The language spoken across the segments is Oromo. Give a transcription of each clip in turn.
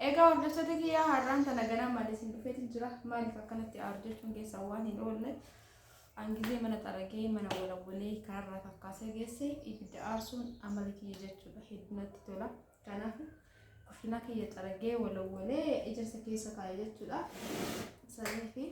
Egaa hordoftoota kiyyaa har'aan tana ganamaan isin dhufeetiin jira. Maaliif akkanatti aaru jechuun keessan waan hin oolle. An gizee mana xaragee mana walawwalee kararraa kakkaasee geesse ibidda aarsuun amala kiyya jechuudha. Hedduu natti tola. Kanaaf kushinaa kiyya xaragee walawwalee ijarsa keessa kaa'e jechuudha. Saniifi.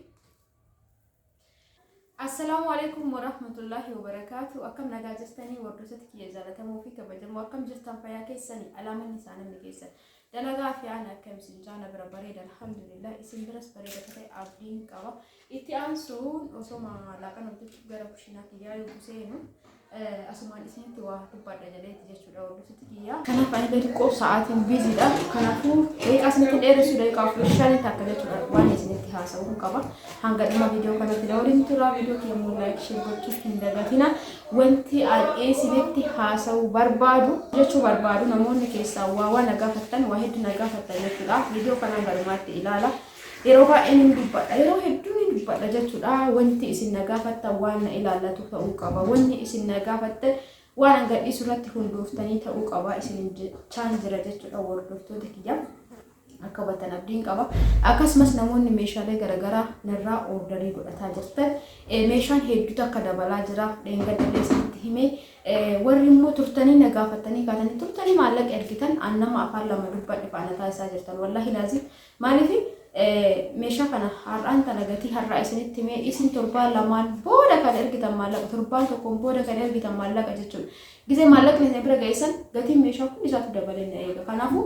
Assalaamu alaikum warahmatullaahi wabarakaatu. Akkam nagaa jirtanii hordoftoota kiyya jaalatamoo fi kabajamoo akkam jirtan fayyaa keessanii alaamanni isaa namni keessan dalagaa fi aan akkam isin jaana bira bareeda alhamdulillah isin biras bareeda akka ta'e abdiin qaba. Itti aansuun osoma laaqana hojjechuuf gara kushinaa kiyyaa yogguu seenu asumaan isinitti waa dubbadha jedheeti jechuudha hordoftoota kiyya. Kanaaf ani xiqqoo sa'aatiin biiziidha. Kanaafuu daqiiqaa isinitti dheeressu daqiiqaa afurii shanii takka jechuudha waan isinitti haasa'uu qaba. Hanga dhuma viidiyoo kanatti na waliin turaa viidiyoo kiyya immoo laayik sheer gochuu hin dagatina. Wanti ani isinitti haasa'uu barbaadu jechuu barbaadu namoonni keessaa waa waan na gaafattan waa hedduu na gaafattan jechuudha. Viidiyoo kana hanga dhumaatti ilaala. Yeroo baay'ee nin dubbadha. Yeroo hedduu nin dubbadha jechuudha. Wanti isin na gaafattan waan na ilaallatu ta'uu qaba. Wanni isin na gaafattan waan an gadhiisu irratti hundooftanii ta'uu qaba isin jechaan jira jechuudha hordoftoota kiyya. Akka hubattan abdiin qaba. Akkasumas namoonni meeshaalee garaagaraa narraa ordarii godhataa jirtan meeshaan hedduutu akka dabalaa jira. Dheengadda isinitti himee warri immoo turtanii na gaafattanii kaatanii turtanii maallaqa ergitan an nama afaan lama dubbadhe faana taasisaa jirtan. Wallaahi laazim Maaliif meeshaa kana har'aan tana gatii har'aa isinitti himee isin torbaan lamaan booda kan ergitan maallaqa torbaan tokkoon booda kan ergitan maallaqa jechuudha. Gizee maallaqni isin bira geessan gatiin meeshaa kun isaatu dabalee na eega. Kanaafuu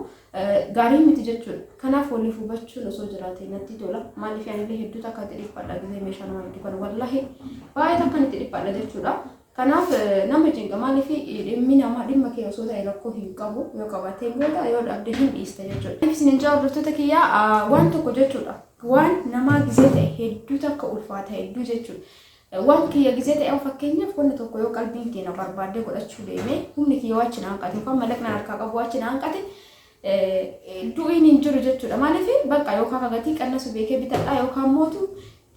gaarii miti jechuudha. Kanaaf waliif hubachuun osoo jiraate natti tola. Maaliif anillee hedduu takka itti dhiphadha gizee meeshaa nama hedduu kana wallaahi baay'ee takkan itti dhiphadha jechuudha. Kanaaf nama cinqa maaliif dhimmi namaa dhimma kee osoo ta'e rakkoo hin qabu yoo qabaatee booda yoo dhabde hin dhiista jechuudha. Isin hin hordoftoota kiyyaa waan tokko jechuudha. Waan namaa gizee ta'e hedduu takka ulfaata hedduu jechuudha. Waan kiyya gizee ta'e fakkeenyaaf wanni tokko yoo qalbiin kee na barbaaddee godhachuu deeme humni kiyya waachi na hanqate yookaan mallaqni harkaa qabu waachi na hanqate du'iin hin jiru jechuudha. Maaliif bakka yookaan gatii qannasu beekee bitadhaa yookaan mootu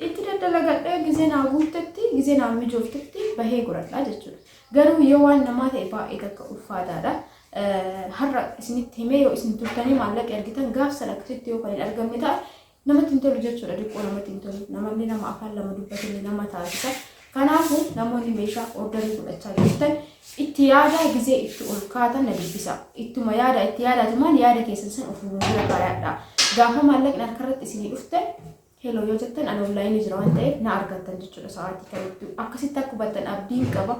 itti daddalagadhee gizee naa guuttetti gizee naa mijooftetti bahee godhadhaa jechuudha. Garuu yoo waan namaa ta'e baay'ee takka ulfaataadha. Har'a isinitti himee yoo isin turtanii maallaqa ergitan gaaf sana akkasitti yoo kan hin argamne ta'a namatti hin tolu jechuudha. Diqqoo namatti hin tolu. Namallee nama afaan lama dubbatillee nama taasisa. Kanaafuu namoonni meeshaa ordarii godhachaa jirtan itti yaadaa gizee itti ol kaatan na dubbisa. Ittuma yaada itti yaadaatumaan yaada keessan san ofuma bira kaayadha. Gaafa maallaqni harkarratti isinii dhufte Hello yoo jettan ani online jira waan ta'eef na argattan jechuudha sa'aatii kamittuu. Akkasitti akka hubattan abdiin qaba.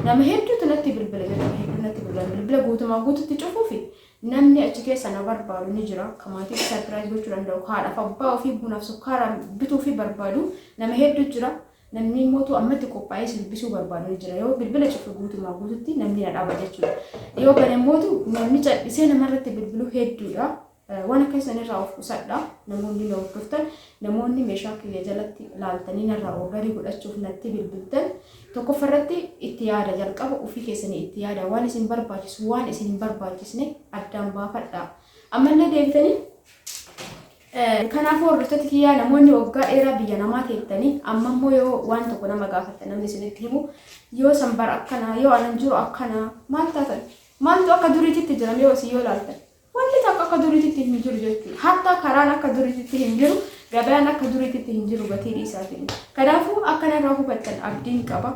Nama hedduutu natti bilbila jechuudha. Hedduu natti bilbila. Bilbila guutumaa guututti cufuufi namni achi keessa na barbaadu ni jira. Ka maatii sarpiraayiz gochuu danda'u. Haadhaaf abbaa ofii bunaaf sukkaara bituufii barbaadu nama hedduu jira. Namni immoo ammatti qophaa'ee si dubbisuu barbaadu ni jira. Yoo bilbila cufe guutumaa guututti namni na dhaba jechuudha. Yoo bane immoo namni callisee namarratti bilbilu hedduudha. Waan akkasii sanirraa of qusadha. Namoonni na hordoftan, namoonni meeshaa kiyya jalatti laaltanii narraa ordarii godhachuuf natti bilbiltan tokkoffaa irratti itti yaada jalqaba ofii keessanii itti yaada waan isin barbaachisu waan isin hin barbaachisne addaan baafadha. Ammallee deebitanii kanaafuu hordoftoota kiyyaa namoonni waggaa dheeraa biyya namaa teettanii amma immoo yoo waan tokko nama gaafattan namni isinitti himu yoo san bara akkanaa yoo anan jiru akkanaa maal taatan maaltu akka duriititti jira mee isin yoo laaltan. Wanti takka akka duriititti hin jiru jechuudha. Hatta karaan akka duriititti hin jiru, gabayaan akka duriititti hin jiru gatii dhiisaatiin. Kanaafuu akka narraa hubattan abdiin qaba.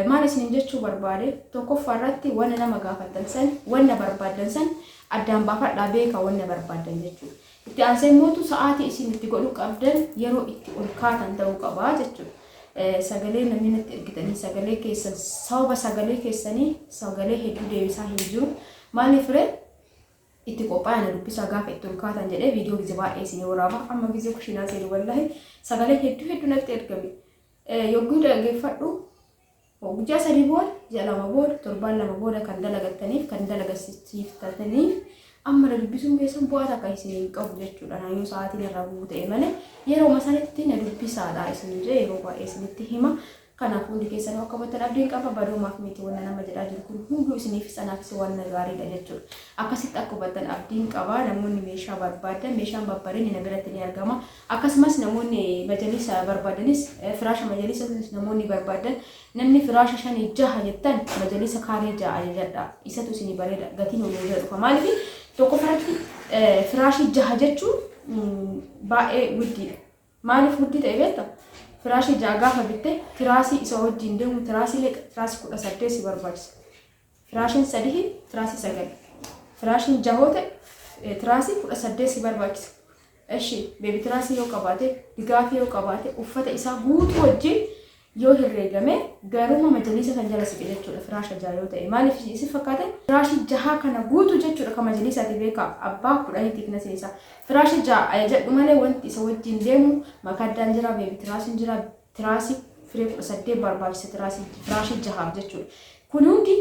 Maal isiniin jechuu barbaade tokkoffaa irratti wanna nama gaafattan san, wanna barbaaddan san addaan baafadhaa beekaa wanna barbaaddan jechuudha. Itti aansee immoo sa'aatii isin itti godhuu qabdan yeroo itti ol kaatan ta'uu qaba jechuudha. Sagalee namni natti ergitanii sagalee keessan sababa sagalee keessanii sagalee hedduu deebisaa hin jiru. Maaliif ree? Itti qophaa'aa na dubbisaa gaafa itti ol kaatan jedhee viidiyoo gize baay'ee isinii waraaba. Amma gizee kushiinaa seenu wallahi sagalee hedduu hedduu natti ergame. Yogguu dhaggeeffadhu ji'a 3 booda, ji'a 2 booda, torbaan 2 booda kan dalagattaniif kan dalagasiiftaniif amma na dubbisuun keessan bu'aa takka isin hin qabu jechuudha. Na yoo sa'aatiin irraa gubu ta'e malee yeroo sanitti na dubbisaadha isin jedhee yeroo baay'ee isinitti hima. Kanaaf hundi keessanuu akka hubattan abdiin qaba. Badoomaaf miti wanna nama jedhaa jiru kun hunduu isiniifis anaafis wanna gaariidha jechuudha. Akkasitti akka hubattan abdiin qaba. Namoonni meeshaa barbaaddan meeshaan babbareedni na biratti ni argama. Akkasumas namoonni majalisa barbaadanis firaasha majalisa namoonni barbaaddan namni firaasha shanii jaha jettan majalisa kaaree jaha ajajadha. Isatu isinii bareeda gatiin olii bira dhufa. Maaliif tokkoffaratti Firaashii jaha jechuun baay'ee guddiidha. Maaliif guddii ta'e beektaa? Firaashii jaha gaafa bitte tiraasii isa wajjin deemu tiraasii meeqa? Tiraasii 18 si barbaachisa. Firaashiin sadii tiraasii sagal. Firaashiin jahoo ta'e tiraasii 18 si barbaachisa. Eshi baby tiraasii yoo qabaate, digaafii yoo qabaate, uffata isaa guutuu wajjin yoo herreegame garuma majaliisa san jala siqe jechuudha firaasha jaha yoo ta'e. Maaliif isin fakkaate? Firaashii jaha kana guutuu jechuudha kan majaliisaati beekaa abbaa kudhanii thicknessiin isaa. Firaashii jaha ajajadhu malee wanti isa wajjin deemu makaddaan jira, baby tiraasiin jira, tiraasii firee 18 barbaachisa tiraasii firaashii jahaaf jechuudha. Kun hundi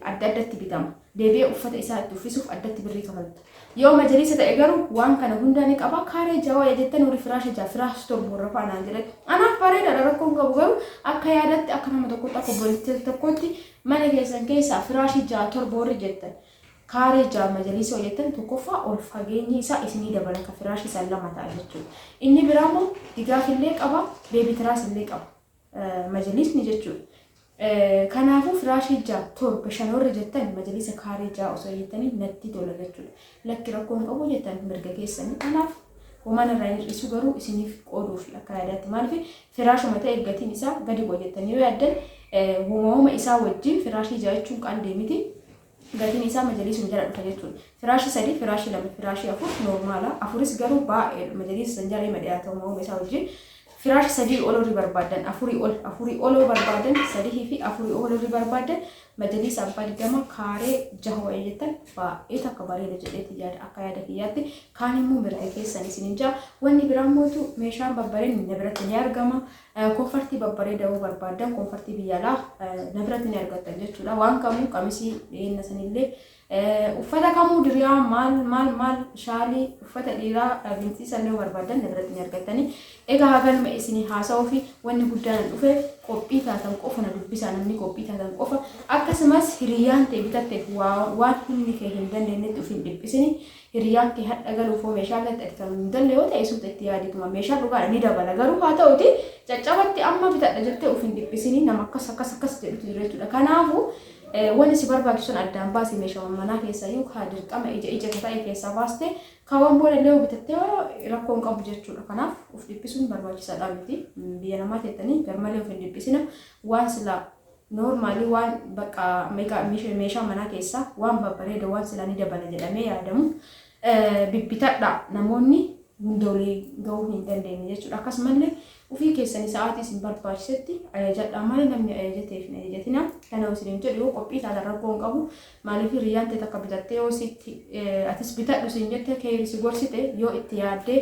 adda addatti bitama. Deebi'ee uffata isaa itti uffisuuf addatti birrii kafalta. Yoo majaliisa ta'e garuu waan kana hundaa ni qaba. Kaaree jaha wayya jettan warri firaasha jaha firaasha torba warra fa'a naan jedhan. Anaaf bareedaadha rakkoon qabu garuu akka yaadatti akka nama tokkotti akka obboleettii tokkotti mana keessan keessaa firaashii jaha torba warri jettan kaaree jaha majaliisa jettan tokkoffaa ol fageenyi isaa isinii dabala ka firaashii san lama ta'a jechuudha. Inni biraa immoo digaaf illee qaba baby tiraas illee qaba. Majaliisni jechuudha. Kanaafuu firaashii jaha torba shan warri jettan majaliisa kaaree jaha osoo jettanii natti tola jechuudha. Lakki rakkoon qabu jettan mirga keessanii. Kanaaf homaan irraa hin hir'isu garuu isiniif qooduuf akka yaadaatti. Maaliif firaashuma ta'e gatiin isaa gadi bu'a jettanii yoo yaaddan hooma isaa wajjin firaashii jaha jechuun qandee miti. Gatiin isaa majaliisuma jala dhufa jechuudha. Firaashii sadii, firaashii lama, firaashii afur normaala. Afuris garuu baay'ee majaliisa san jala hima dhiyaata hooma isaa wajjin. Firaashii sadii ol warri barbaadan, afurii ol, afurii ol yoo barbaadan, sadii fi afurii ol warri barbaadan majaliisa abbaa 20 kaaree jaha wayii jettan baay'ee takka bareeda jedheeti yaada akka yaada kiyyaatti. Kaan immoo mirga keessan isinin jaa. Wanni biraa mootu meeshaan babbareedni na biratti ni argama. Comfortii babbareeda yoo barbaaddan comfortii biyya alaa na biratti ni argattan jechuudha. Waan kamuu qamisii dhiyeenya sanillee uffata kamuu diriyaa maal maal maal shaalii uffata dhiiraa binxiisallee yoo barbaaddan na biratti ni argattani. Egaa haganuma isinii haasa'uu fi wanni guddaan an dhufeef qophii taatan qofa na dubbisaa namni qophii taatan qofa akkasumas hiriyyaan ta'e bitatteef waan humni kee hin dandeenyetti of hin dhiphisini. Hiriyaan kee hadha galuuf hoo meeshaa bitatte ati kan hin galle yoo ta'e suuta itti yaadituma meeshaa dhugaadha ni dabala garuu haa ta'uti caccabatti amma bitadha jettee of hin dhiphisini nama akkas akkas akkas jedhutu jira jechuudha. Kanaafu wani si barbaachisu san addaan baasi meeshaa manaa keessaa iyyuu kaa dirqama ija ija ka ta'e keessaa baaste kaawwan booda illee yoo bitatte rakkoo hin qabu jechuudha. Kanaaf of dhiphisuun barbaachisaadha miti. Biyya namaa teettanii garmalee of hin dhiphisina waan silaa Normally waan bakka meeshaa manaa keessaa waan babbareeda waan silaa ni dabala jedhamee yaadamu bibbitadha namoonni hunda olii gahuu hin dandeenye jechuudha. Akkasumallee ofii keessanii sa'aatii isin barbaachisetti ajajadhaa malee namni ajajateef hin ajajatina. Kana isiniin jedhu yoo qophii taatan rakkoo hin qabu. Maaliif hiriyyaan tee takka bitattee yoo sitti atis bitadhu siin jette keeyri si gorsite yoo itti yaaddee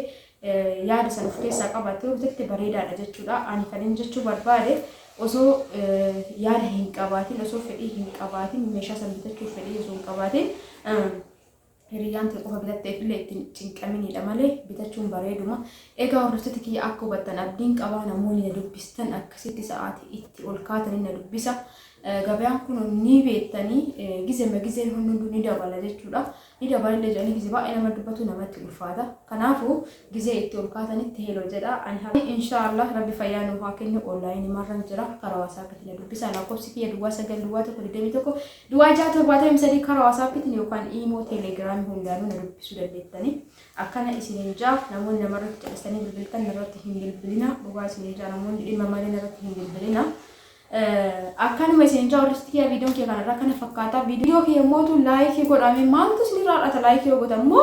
yaada san of keessaa qabaatte yoo bitatte bareedaadha jechuudha. Ani kanin jechuu barbaade osoo yaada hin qabaatin, osoo fedhii hin qabaatin, meeshaa san bitachuuf fedhii osoo hin qabaatin hiriyyaan tee qofa bitatteef illee ittiin cinqaminiidha malee bitachuun bareeduma. Egaa hordoftoota kiyya akka hubattan abdiin qabaa namoonni na dubbistan akkasitti sa'aatii itti ol kaatanii na dubbisa. Gabayaan kun ni beektanii gizema gizeen hunduu ni dabala jechuudha. Ni dabalallee jedhanii gizee baay'ee nama dubbatu namatti ulfaata. Kanaafuu gizee itti ol kaatanitti hello jedha. Ani har inshaallah rabbi fayyaa nuuf haa kennu online marran jira karaa WhatsAppitti na dubbisa. Lakkoofsi kiyya duwwaa 9 duwwaa 1 21 duwwaa 6 73 karaa WhatsAppitiin yookaan imo Telegram hundaanuu na dubbisuu dandeettani. Akkana isiniin jaa namoonni namarratti calistanii bilbiltan narratti hin bilbilina dhugaa isiniin jaa namoonni dhimma malee narratti hin bilbilina. Akkanuma isin jaa hordoftoota kiyya viidiyoon kiyya kanarraa kana fakkaata. Viidiyoo kiyya mootu like godhame maaltu isinirraa hir'ata like yoo gootan moo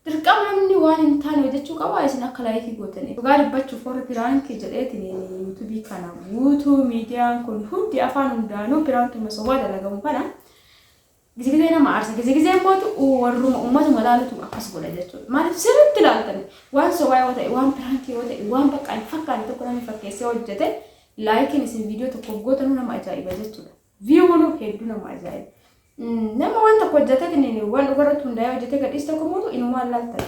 dirqama namni waan hin taane hojjechuu qaba isin akka like gootanii. Dhugaa dubbachuuf warri prank jedheetiin YouTubeii kana guutuu miidiyaan kun hundi afaan hundaanuu prankuma sobaa dalagamu kana Gize gizee nama aarsa. Gize gizee immoo warruma ummatuma laalutu akkas godha jechuudha. Maaliif sirriitti ilaaltani waan sobaa yoo ta'e, waan prankii yoo ta'e, waan bakka hin fakkaanne tokko namni fakkeessee hojjete likeiin isin viidiyoo tokkoof gootanuu nama ajaa'iba jechuudha. Viewnu hedduu nama ajaa'iba. Nama waan tokko hojjetee waan dhugarratti hundaa'ee hojjetee gadhiis tokko mootu inumaan laaltan.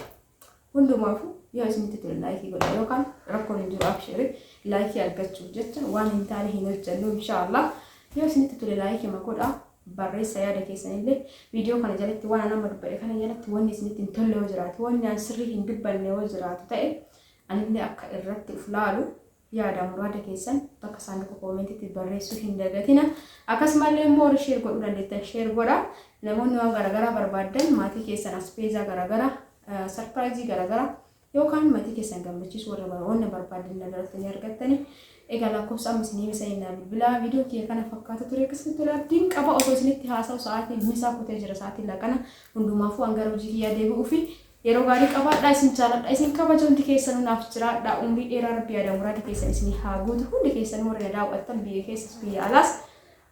Hundumaafuu yoo isinitti tole like godha yookaan rakkoon hin jiru abshiri like argachuuf jecha waan hin taane hin hojjennu inshaallah yoo isinitti tole like ma godha barreessa yaada keessanillee viidiyoo kana jalatti waan an amma dubbadhe kana jalatti wanni isinitti hin tolle yoo jiraate wanni an sirrii hin dubbanne yoo jiraatu ta'e anillee akka irratti uf laalu Yaada muraada keessan bakka saanduqa koomentiitti barreessuu hin dagatina. Akkasumallee immoo warri share godhuu dandeettan share godha. Namoonni waan garaagaraa barbaaddan, maatii keessan aspeezaa garaagaraa, surprise garaagaraa yookaan maatii keessan gammachiisuu warra wanna barbaadan dabalatanii argattani. Egaa lakkoofsa amma isinii misanii naa bilbilaa. Viidiyoo kiyya kana fakkaata ture. Akkasumatti tola abdiin qaba. Osoo isinitti haasa'u sa'aatii misaa kutee jira, sa'aatii laqana. Hundumaafuu hanga hojii kiyyaa deebi'uu fi yeroo gaarii qabaadhaa. Isin jaaladha, isin kabaja. Hundi keessanuu naaf jiraadha. Umrii dheeraa Rabbi yaada muraada keessan isinii haa guutu. Hundi keessanuu warri na daawwattan biyya keessas biyya alaas,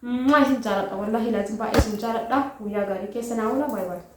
maa isin jaaladha. Wallaahi laazim baay'ee isin jaaladha. Guyyaa gaarii keessa naa oola. Baay'ee baay'ee.